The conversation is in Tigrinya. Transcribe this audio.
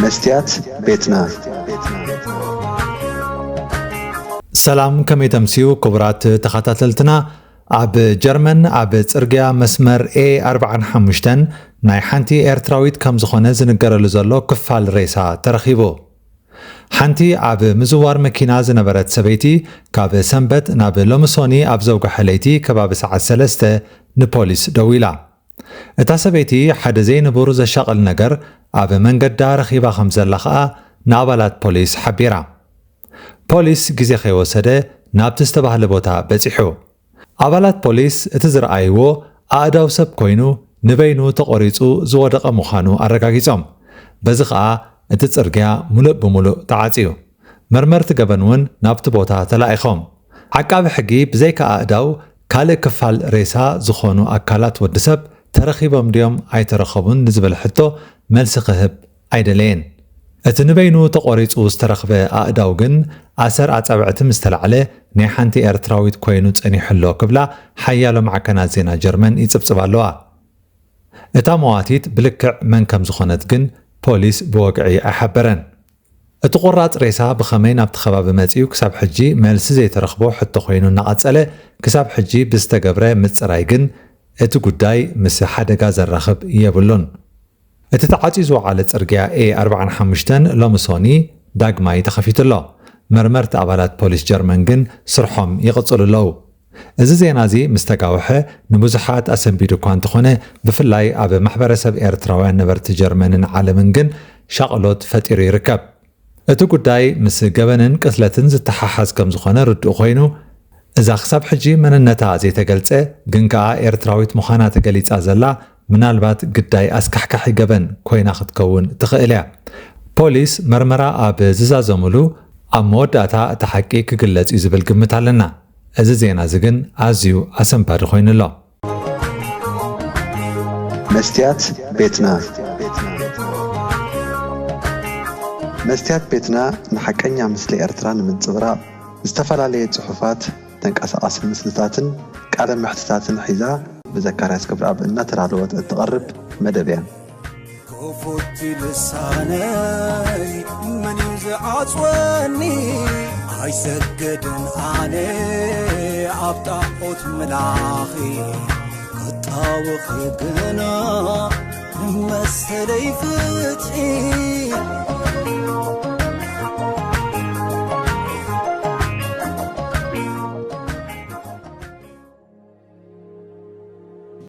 መስትያት ቤትና። ሰላም፣ ከመይ ተምስዩ ክቡራት ተኸታተልትና? ኣብ ጀርመን ኣብ ጽርግያ መስመር ኤ ኣርብዓን ሓሙሽተን ናይ ሓንቲ ኤርትራዊት ከም ዝኾነ ዝንገረሉ ዘሎ ክፋል ሬሳ ተረኺቡ። ሓንቲ ኣብ ምዝዋር መኪና ዝነበረት ሰበይቲ ካብ ሰንበት ናብ ሎምሶኒ ኣብ ዘውግሐ ለይቲ ከባቢ ሰዓት ሰለስተ ንፖሊስ ደዊላ። እታ ሰበይቲ ሓደ ዘይንቡር ዘሻቕል ነገር ኣብ መንገዳ ረኺባ ከም ዘላ ኸኣ ንኣባላት ፖሊስ ሓቢራ። ፖሊስ ግዜ ከይወሰደ ናብቲ ዝተባህለ ቦታ በጺሑ። ኣባላት ፖሊስ እቲ ዝረኣይዎ ኣእዳው ሰብ ኮይኑ ንበይኑ ተቖሪጹ ዝወደቐ ምዃኑ ኣረጋጊጾም። በዚ ኸኣ እቲ ጽርግያ ሙሉእ ብምሉእ ተዓጽዩ። መርመርቲ ገበን እውን ናብቲ ቦታ ተላኢኾም። ዓቃቢ ሕጊ ብዘይካ ኣእዳው ካልእ ክፋል ሬሳ ዝኾኑ ኣካላት ወዲ ሰብ ተረኺቦም ድዮም ኣይተረኸቡን ንዝብል ሕቶ መልሲ ክህብ ኣይደለየን። እቲ ንበይኑ ተቖሪጹ ዝተረኽበ ኣእዳው ግን ኣሰር ኣጻብዕቲ ምስ ተላዕለ ናይ ሓንቲ ኤርትራዊት ኮይኑ ጸኒሑ ኣሎ ክብላ ሓያሎ ማዕከናት ዜና ጀርመን ይጽብጽባ ኣለዋ። እታ መዋቲት ብልክዕ መን ከም ዝኾነት ግን ፖሊስ ብወግዒ ኣይሓበረን። እቲ ቁራጽ ሬሳ ብኸመይ ናብቲ ከባቢ መጺኡ ክሳብ ሕጂ መልሲ ዘይተረኽቦ ሕቶ ኮይኑ እናቐጸለ፣ ክሳብ ሕጂ ብዝተገብረ ምጽራይ ግን እቲ ጉዳይ ምስ ሓደጋ ዘራኽብ የብሉን። እቲ ተዓጽዩ ዝወዓለ ጽርግያ ኤ ኣርብዓን ሓሙሽተን ሎሚ ሶኒ ዳግማይ ተኸፊቱ ኣሎ። መርመርቲ ኣባላት ፖሊስ ጀርመን ግን ስርሖም ይቕጽሉ ኣለዉ። እዚ ዜና እዚ ምስ ተጋውሐ ንብዙሓት ኣሰንቢዱ እኳ እንተኾነ፣ ብፍላይ ኣብ ማሕበረሰብ ኤርትራውያን ነበርቲ ጀርመንን ዓለምን ግን ሻቕሎት ፈጢሩ ይርከብ። እቲ ጉዳይ ምስ ገበንን ቅትለትን ዝተሓሓዝ ከም ዝኾነ ርዱእ ኮይኑ፣ እዛ ክሳብ ሕጂ መንነታ ዘይተገልጸ ግን ከኣ ኤርትራዊት ምዃና ተገሊጻ ዘላ ምናልባት ግዳይ ኣስካሕካሒ ገበን ኮይና ክትከውን ትኽእል እያ። ፖሊስ መርመራ ኣብ ዝዛዘሙሉ ኣብ መወዳእታ እቲ ሓቂ ክግለጽ እዩ ዝብል ግምት ኣለና። እዚ ዜና እዚ ግን ኣዝዩ ኣሰንባዲ ኮይኑ ኣሎ። መስትያት ቤትና። መስትያት ቤትና ንሓቀኛ ምስሊ ኤርትራ ንምንጽብራቕ ዝተፈላለየ ጽሑፋት፣ ተንቀሳቓሲ ምስልታትን ቃለ መሕትታትን ሒዛ ብዘካርያስ ክብረኣብ እናተዳለወት እትቐርብ መደብ እያ። ክፉት ልሳነይ መን እዩ ዝዓጽወኒ? ኣይሰግድን ኣነ ኣብ ጣዖት ምላኺ፣ ክጣወኺ ግና ንመሰለይ ፍትሒ።